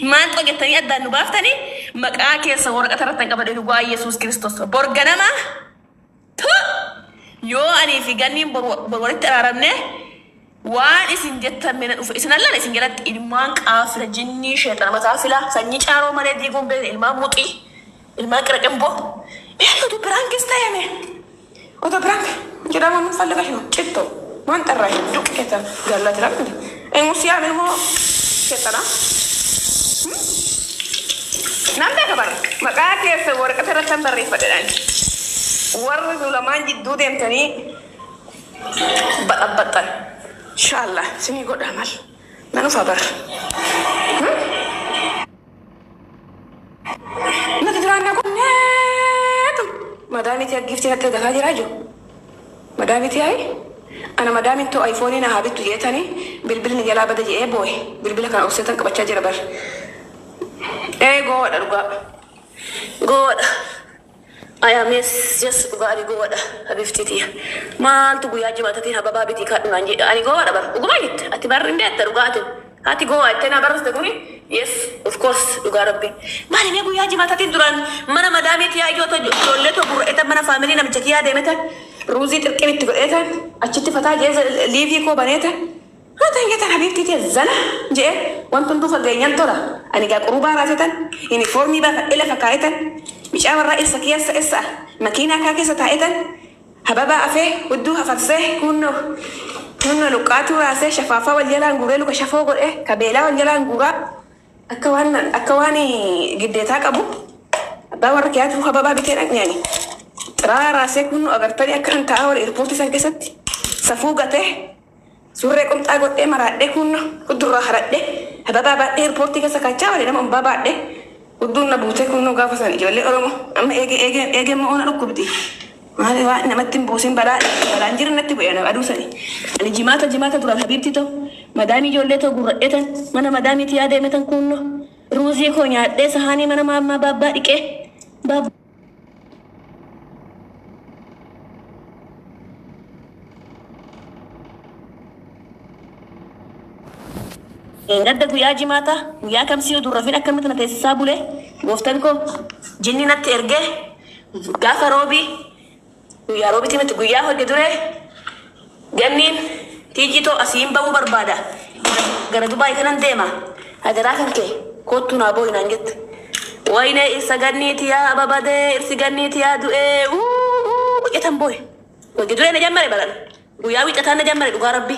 Maal jettanii addaan nu baaftanii maqaa keessa waraqata irratti hin qabadhe dhugaa Yesuus Kiristoos. Bor ganama tu yoo anii fi ganniin bor walitti araaramne waan isin jettan mena dhufe isin allala isin jalatti ilmaan qaafila jinnii sheexana mataa fila sanyii caaroo malee diiguun beekne ilmaan muxii ilmaan qiraqinboo. Mee otoo piraankis ta'e mee otoo prank jedhamu ምን ፈልገሽ ነው? ጭቶ ማን ጠራሽ? ዱቄት ጋላ ትላለህ እንዴ? ሙሲያ ምን ሆኖ ሸጠና nan beeka bara maqaa keessa waraqata irratti barreeffadhedhaan warri nu lamaan jidduu deemtanii baxabbaxxan inshallah isinii godha mal nan ufa bara nuti duraan kunneetu madaamitii aggiftii natti argataa jiraa jiru madaamitii ayi ana madaamin too iPhone na haa bittu jeetanii bilbilni jalaa bada je'ee boo'e bilbila kana obseetan qabachaa jira bar ee goodha dhugaa Goodha. Ayaames yes dhugaa ani goodha habiftiitiya. Maaltu guyyaa jimaatatiin hababaa bitii kadhu naan jedha. Ani goodha bar dhugumaa jette ati barri hin beekta dhugaatiin. Ati goa jettee naa barreessite kuni yes of course dhugaa rabbi. Maali mee guyyaa jimaatatiin duraan mana madaamiitti yaa ijoota ijoollee too gurra'eetan mana faamilii namicha kiyyaa deemetan ruuzii xirqim itti godheetan achitti fataa jee liivii koo baneetan haa ta'an jettan habiibtii zana jee wanti hunduu fageenyan tola ani gaa qurubaa raasetan yuunifoormii baafadhee lafa kaa'etan micaa warraa eessa keessa eessa makiinaa kaa keessa taa'etan hababaa afee hudduu hafarsee kunnoo kunnoo luqqaatuu raasee shafaafaa wal jalaan guuree luka shafoo godhee kabeelaa wal jalaan guuraa akka waan giddeetaa qabu abbaa warra kiyaatu hababaa bitee dhaqne ani xiraa raasee kunnoo agartanii akka an taa'aa wal eerpoortii san keessatti safuu gatee surree qomxaa godhee maraadhee kunno huddurraa haradhee hababaa baadhee eerpoortii keessa kaachaa wale nama umbaa baadhee hudduun na buutee kunnoo gaafa san ijoollee Oromoo amma eegee eegee eegee mo'oona dhukkubdi. Maali waan namatti hin buusin balaa balaan jiru natti bu'e aduu sani. Ani jimaata jimaata duraan habiibti ta'u madaamii ijoollee ta'u gurradheetan mana madaamiitti yaa deemetan kunno ruuzii koo nyaadhee sahaanii mana maammaa baabbaa dhiqee baabbaa. Gadda guyyaa jimaata guyyaa kamsii durrafin akkamitti na teessisaa bule gooftaan koo jinni natti ergee gaafa roobii guyyaa roobitti miti guyyaa hojii duree ganniin tiijitoo asiin bahuu barbaada gara Dubaay kanan deema hadaraa kan kee koottuu naa booyi naan jette. Wayne irsa ganniiti yaa ababadee irsi ganniiti yaa du'ee jedhan booye. Hojii duree na jammare baran guyyaa wiixataa na jammare dhugaa rabbi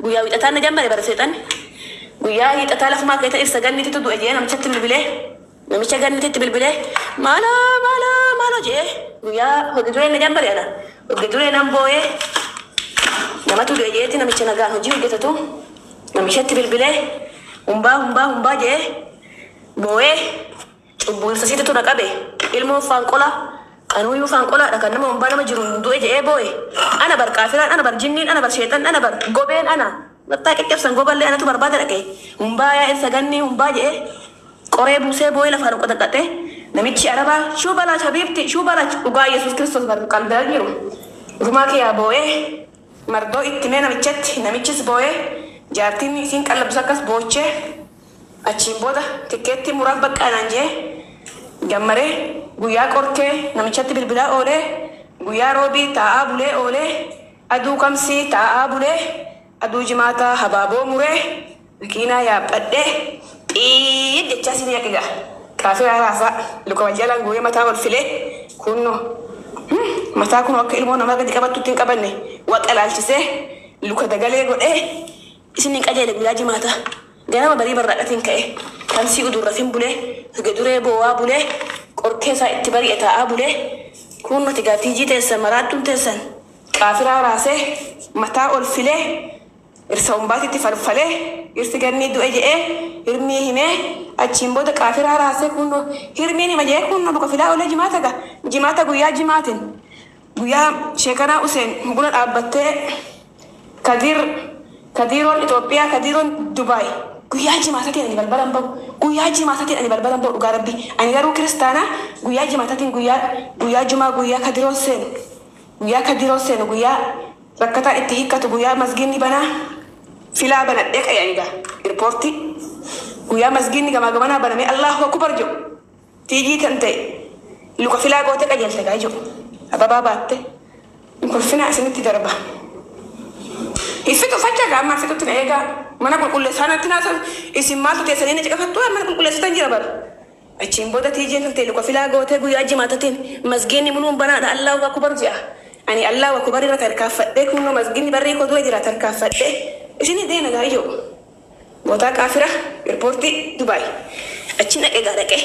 guyyaa wiixataa na jammare bara seexanni. Guyyaa hiixataa lafumaa keessa irsa ganniititu du'e jee namichatti bilbilee namicha ganniititti bilbilee maaloo maaloo maaloo jee guyyaa hojii duree na jammare ana hojii duree nan booyee namatu du'e jeeti namicha nagaan hojii hojjetatu namichatti bilbilee humbaa humbaa humbaa jee booyee cubbuu irsasiititu na qabe ilmoo faanqola anuyyuu faanqolaadha kan nama humbaa nama jiru du'e jee booye ana bar kaafiraan ana bar jinniin ana bar sheexan ana bar gobeen ana mattaa caccabsan goballee anatu barbaada dhaqe humbaa yaa irsa gannii humbaa jee qoree buusee booyee lafaan qoxaqaxee namichi arabaa shuubalaach habiibti shuubalaach dhugaa Yesuus Kiristoos bar qaldaa jiru rumaa kiyyaa booyee mardoo itti mee namichatti namichis booyee jaartiin isiin qallabus akkas boochee achiin booda tikkeetti muraaf baqqaanaan jee gammaree guyyaa qorkee namichatti bilbilaa oolee guyyaa roobii taa'aa bulee oolee aduu kamsii taa'aa bulee aduu jimaataa habaaboo muree makiinaa yaabbadhee xiit jechaa sinii aqiga kaafee raasaa luka wal jalaan guuree mataa ol filee kunnoo mataa kun akka ilmoo namaa gadi qabattutti hin qabanne waqa laalchisee luka dagalee godhee isin hin qajeele guyyaa jimaataa ganama barii barraadhatiin ka'e kamsii udurrafin bulee hige duree boowaa bulee qorkee isaa itti bari'e taa'aa bulee kun nuti gaatiijii teessan maraattuun teessan qaafiraa raasee mataa ol filee irsa umbaatitti falfalee irsi gannii du'e je'ee hirmii himee achiin booda qaafiraa raasee kunnoo hirmiin hima je'ee kunnoo luka filaa oolee jimaata ga jimaata guyyaa jimaatin guyyaa sheekanaa Useen buna dhaabbattee Kadir Kadiroon Itoophiyaa Kadiroon Dubaay guyyaa jimaataatiin ani balbalan bahu guyyaa jimaataatiin ani balbalan bahu dhugaa rabbi ani garuu kiristaanaa guyyaa jimaataatiin guyyaa guyyaa jumaa guyyaa Kadiroon seenu guyyaa Kadiroon seenu guyyaa rakkataan itti hiikkatu guyyaa masgiinni banaa filaa banadhee qayaniga eerpoortii Guyyaa masgiinni gamaa gamanaa banamee Allahu akbar jedhu. Tiijii kan ta'e luka filaa gootee qajeelte gaa jedhu. Ababaa baatte. Kolfina isinitti darba. Iffitu uffachaa gaa amma fixutti na eegaa. Mana qulqulleessaa natti naasa isin maaltu teessanii na caqafattu mana qulqulleessitan jira bara. Achiin booda tiijiin kan ta'e luka filaa gootee guyyaa jimaatatiin masgiinni muluun banaadha Allahu akbar jedha. Ani Allahu akbar irra tarkaanfadhee kunoo masgiinni barrii koo dura jira tarkaanfadhee isinii deena gaa ijoo. Bootaa kaafira eerpoortii Dubaay. Achi dhaqee gaa dhaqee.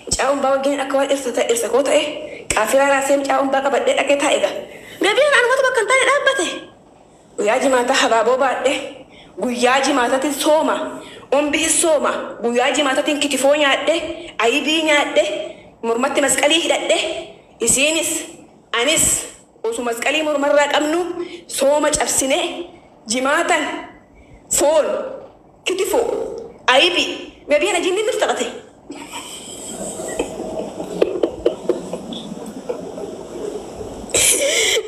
Mucaa umbaa wajjin akka waan dhirsa ta'e dhirsa koo ta'e kaafira raasee mucaa umbaa qabadhee dhaqee taa'e gaa. Gabiyaan anumatu bakka hin taane dhaabbate. Guyyaa jimaataa habaaboo baadhee guyyaa jimaataatiin sooma. Umbii sooma. Guyyaa jimaataatiin kitifoo nyaadhee ayibii nyaadhee mormatti masqalii hidhadhee isiinis anis osoo masqalii mormarraa qabnu sooma cabsinee jimaatan foon kitifoo ayibii gabiyaan ajinni nutti taphate.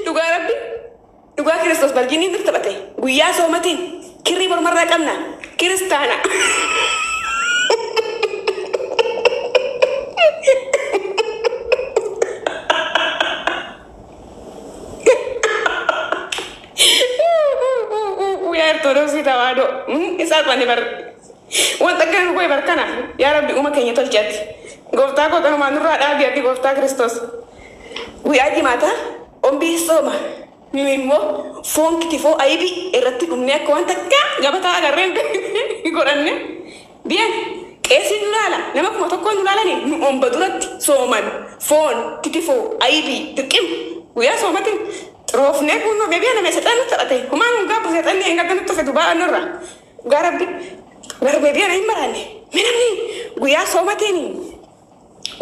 Dhugaa rabbi dhugaa Kiristoos barjinni nutti taphate guyyaa soomatiin kirrii mormarraa qabna kiristaana. Yaa Ortodoksii tawaadoo isaa qani bar wanta akkana nu godhe bar kana yaa rabbi uuma keenya tolcheeti gooftaa koo kanumaan nurraa dhaabi ati gooftaa Kiristoos. Guyyaa jimaataa ombii sooma nu immoo foon kitifoo ayibii irratti dhumnee akka waan takka gabataa agarreen godhanne biyan qeesiin nu laala nama 1000 nu laalani nu omba duratti sooman foon kitifoo ayibii dirqim guyyaa soomatiin xiroofnee kunoo beebiya nama seexan nutti taphate humaan nu gaabbu seexanni hin gadda nutti dhufe dubaa nurra dhugaa rabbi gara beebiya na hin maraanne minamni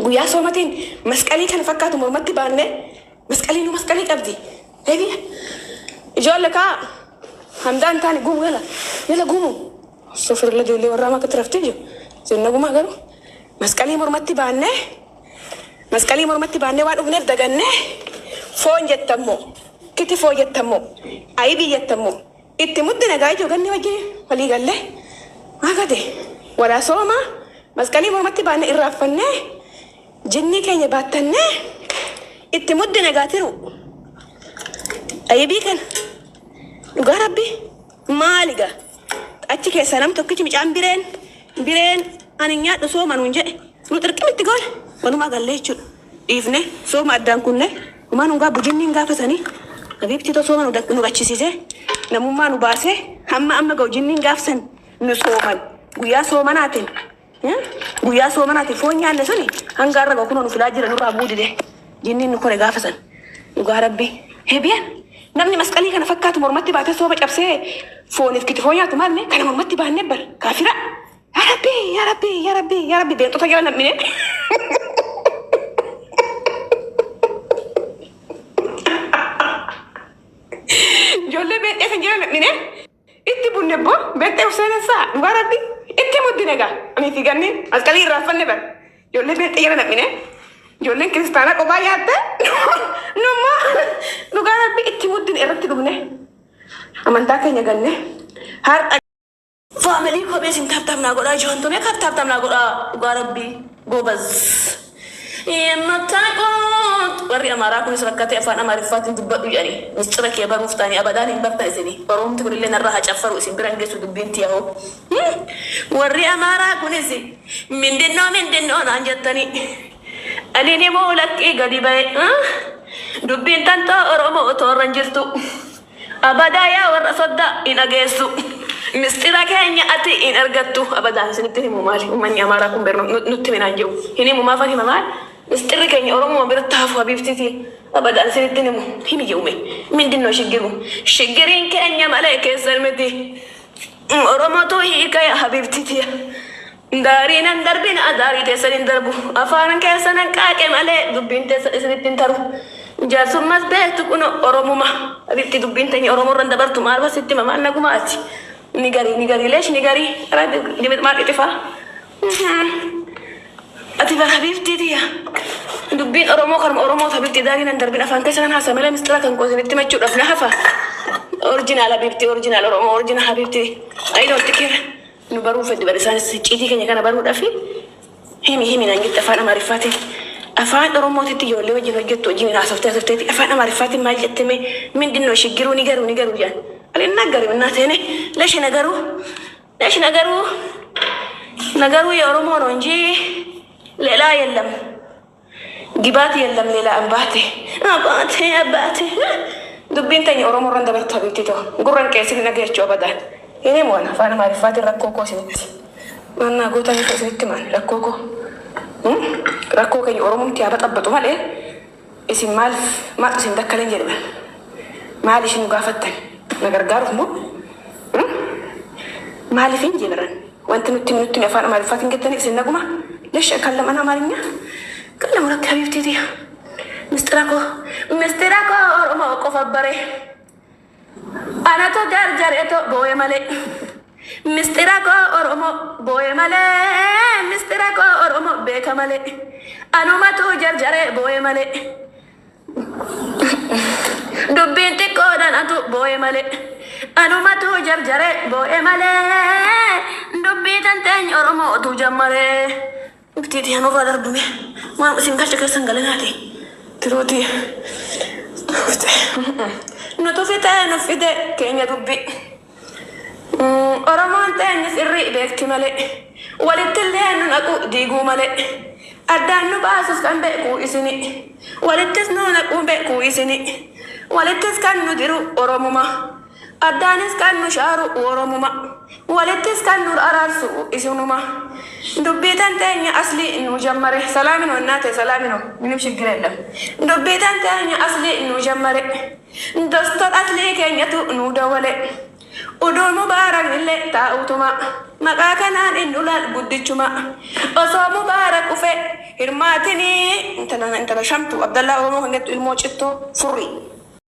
guyyaa soomatiin masqalii kana fakkaatu mormatti baanne masqalii nu masqalii qabdi beebiya ijoollee kaa hamdaan taane gumu yala yala gumu sofirla ijoollee warraa makatti raftee jiru sinna gumaa garuu masqalii mormatti baanne masqalii mormatti baannee waan dhufneef daganne foon jettammoo kitifoo jettammoo ayibii jettammoo itti muddi nagaa ijoo ganni wajjin walii gallee maakate walaa sooma masqalii mormatti baanne irraanfannee jinnii keenya baattannee itti muddi nagaa tiru ayibii kana dhugaa rabbi maaliga achi keessa nam tokkichi mucaan bireen bireen ani nyaadhu sooma nuun jedhe nu xirqimitti goone walumaa gallee jechuudha dhiifne sooma addaan kunne humaan nu gaabbu jinniin gaafatanii habiibti too sooma nu gachisiise namummaa nu baasee hamma amma ga'u jinniin gaafsan nu sooman guyyaa soomanaatiin guyyaa soomanaatiin foon nyaanne suni hanga har'a ga'u kunoo nu filaa jira nurraa buudide jinniin nu kore gaafasan dhugaa rabbi hebiyan namni masqalii kana fakkaatu mormatti baatee sooma cabsee fooniif kitifoo nyaatu maalne kana mormatti baannee bar kaafira yaa rabbi yaa rabbi yaa rabbi yaa rabbi beentota jala nam'ine ijoollee beexxee kan jala nam'ine itti bunne boo beexxee useenessaa dhugaa rabbi itti muddine gaa ani fi ganni masqalii irraanfanne bar ijoollee beexxee jala nam'ine ijoolleen kiristaanaa kophaa nyaatte nummoo dhugaa rabbi itti muddine irratti dhumne amantaa keenya ganne har'a Family kophee isin tap tap naa godhaa ijoon tumee kap tap tap naa godhaa dhugaa rabbi goobaz. የምታውቁት warri Amaaraa kunis rakkatee afaan Amaariffaatiin dubbadhu jedhanii misxira kee baruuf ta'anii abadaan hin bartan isinii Oromti kunillee narraa haa caffaru isin bira hin geessu dubbiin tiyahoo. Warri Amaaraa kunis mindinnoo mindinnoo naan jettanii ani ni moo lakkii gadi ba'e dubbiin tantoo Oromoo otoo irra hin jirtu. Abadaa yaa warra soddaa hin dhageessu. Mistira keenya ati hin argattu. Abadaan isinitti himu maali? Uummanni Amaaraa kun beerno nutti minaan jiru. Hin himu maafan hima maali? Mistirri keenya Oromoo biratti hafu habiibtiti. Abadaan isinitti himu. Himi jedhume. Mindinnoo shiggiru. Shiggiriin keenya malee keessan miti. Oromootu hiika yaa habiibtiti. Daarii nan darbina daarii teessan hin darbu. Afaan keessan hin qaaqe malee dubbiin teessan isinitti hin taru. Jaarsummas beektu kun Oromuma. Habiibti dubbiin teenya Oromoo irra dabartu maal basitti maal nagumaati. Ni garii ni garii leesh ni garii. Maal ixifaa. Ati bara habiibtii tiyya. Dubbiin Oromoo karma Oromoo habiibti daarii nan darbin afaan keessan haasa malee mistira kan koo isinitti machuudhaaf na hafa. Original habiibti original Oromoo original habiibti. I don't care. Nu baruu fedhu bara isaanis icciitii keenya kana baruudhaafi himi himi naan jette afaan Amaariffaatiin. Afaan Oromootitti ijoollee wajjin hojjettu wajjin haasoftee haasofteeti afaan Amaariffaatiin maal jette mee mindinoo shiggiruu ni garuu ni garuu jedhan. Ani naggaru innaa teene leshi nagaruu leshi nagaruu nagaruu የኦሮሞ ነው እንጂ ሌላ የለም። ግባት የለም ሌላ አባቴ አባቴ አባቴ Dubbiin teenya Oromoo irraan dabartu habiibti too. Gurran qeessin dhageechuu abadaan. Inni mo'an afaan Amaariffaatiin rakkoo koo isinitti. Mannaa goota bifa isinitti maan rakkoo koo. Rakkoo keenya Oromumti haa baxabbatu malee isin maaliif maal isin dakkaleen jedhama. Maal isin nu gaafattan? Na gargaaruuf moo? Maaliif hin jedhan? Wanti nutti nutti afaan Amaariffaatiin gettaniif isin naguma? Lesh kan lamaan Amaarinyaa? Kan lama rakka habiibtiiti. Mistira koo mistira koo Oromoo qofa bare. Anatu jarjareeto boo'e malee. Mistira koo Oromoo boo'e malee. Mistira koo Oromoo beeka malee. Anumatu jarjaree boo'e malee. Dubbiin xiqqoodhaan atu boo'e malee. Anumatu jarjaree boo'e malee. Dubbii tanteenya Oromoo otuu jammaree. Ibtiitii hanurraa darbume. Waan isin galcha keessan galanaati. Tiruutii. Nutu fixee nu fide keenya dubbi. Oromoon teenya sirrii beekti malee. Walitti illee nu naqu diiguu malee. Addaan nu baasus kan beeku isini. Walittis nu naquu beeku isini. Walittis kan nu diru Oromuma. Addaanis kan nu shaaru Oromuma. Walittis kan nu araarsu isinuma. Dubbii tanteenya asli nu jammare. Salaamino innaate salaamino. Minim shiggir የለም. Dubbii tanteenya asli nu jammare. Dostor aslii keenyatu nu dawale. Uduu mubaarak illee taa'utuma. Maqaa kanaan inni ulaal guddichuma. Osoo mubaarak ufe hirmaatinii intala intala shamtu Abdallaa Oromoo kan jettu ilmoo cittoo furrii.